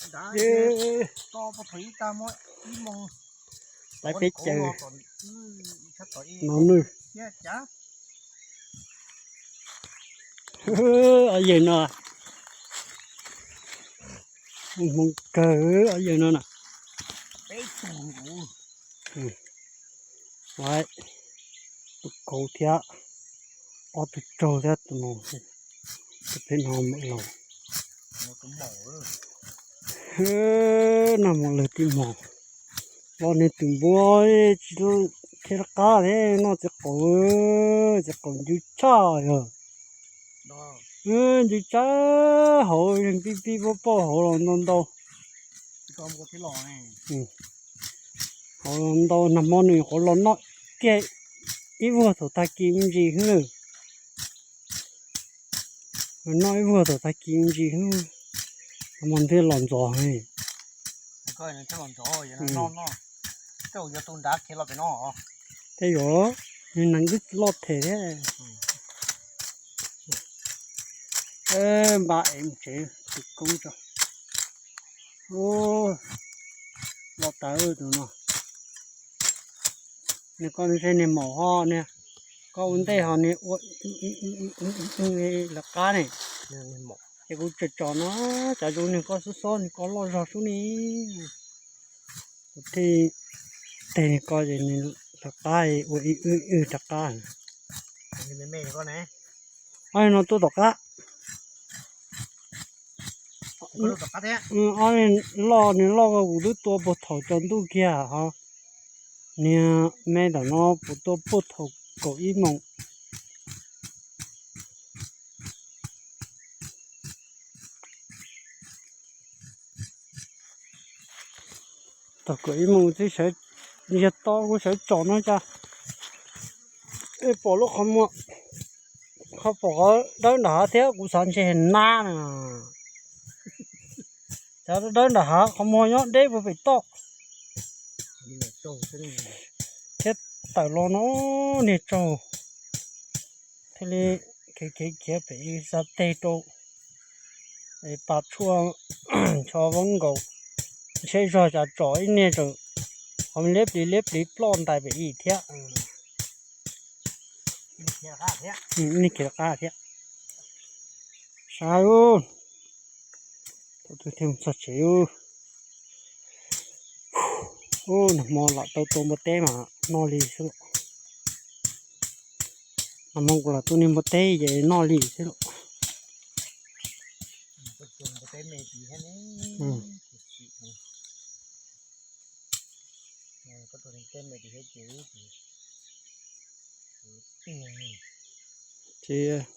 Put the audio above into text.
Ib, lawv peb caws no nwj. Ob yawg no, Hmoob kawg ob yawg no na. Tus kauv thiab, ob tug raug thiab tus no, tus pem no mam los. Nag hmo lawg tib hmos, los nws tus npua tsis khiav rov qab thiab, noj txiv qaum, txiv qaum ncw tshaj yog. Ncw tshaj hauv, pib pib poj poj hauv los ntau ntau. Hauv los ntau, nag hmo nws nyuam qhuav los noj kiag ib vuag thaum tag kis me ntsis xwb. Noj ib vuag thaum tag kis me ntsis xwb, nag hmo thiaj los ntxov heev. Tej zaum nws neeg twb loj them thiab. Npaj es mus tsev tus koob tso. Los tawv tus no. Nws koj ntshe niag maum ho niag, koj ua ntej ho niag ua lawv qab ne. Ces kuv tsom tsom no, cov zoo niag koj xob xob niag koj loj zog sub ni. Kuv thiaj teg niag koj ces nws lawv qab ua ib wb wb rov qab. Ob no tuaj tom qab. Ob loj, nws loj kuv twb tua puag thaum tsaus ntuj kiag ho. Niag me ntawm no kuv tua puag thaum kaum ib moos. Thaum kaum ib moos twb sawv, yog to kuv sawv tsom no cas pom lub qhov muag, qhov pom qhov dawb nram hav thiab kuv xav ntshe nab na. Cov dawb nram hav qhov muag nyob deb puag pem toj. Thiab tawm los no niag tsaug thiaj li khiav khiav khiav pem ib xav teg rau pas tshuaj ncho vaub nkaus, ntshe zog cas tsom ib niag tseem qhov liab plis liab plis ploj ntais pem ib thiab. Niag khiav qab thiab. Sav ub, thaum twg thiaj mus txog tsev ub. Ub, nag hmo lam tau tua npua teb mas noj li xwb. Nag hmo kuv lam tua niag npua teb ces noj li xwb lauj. Ces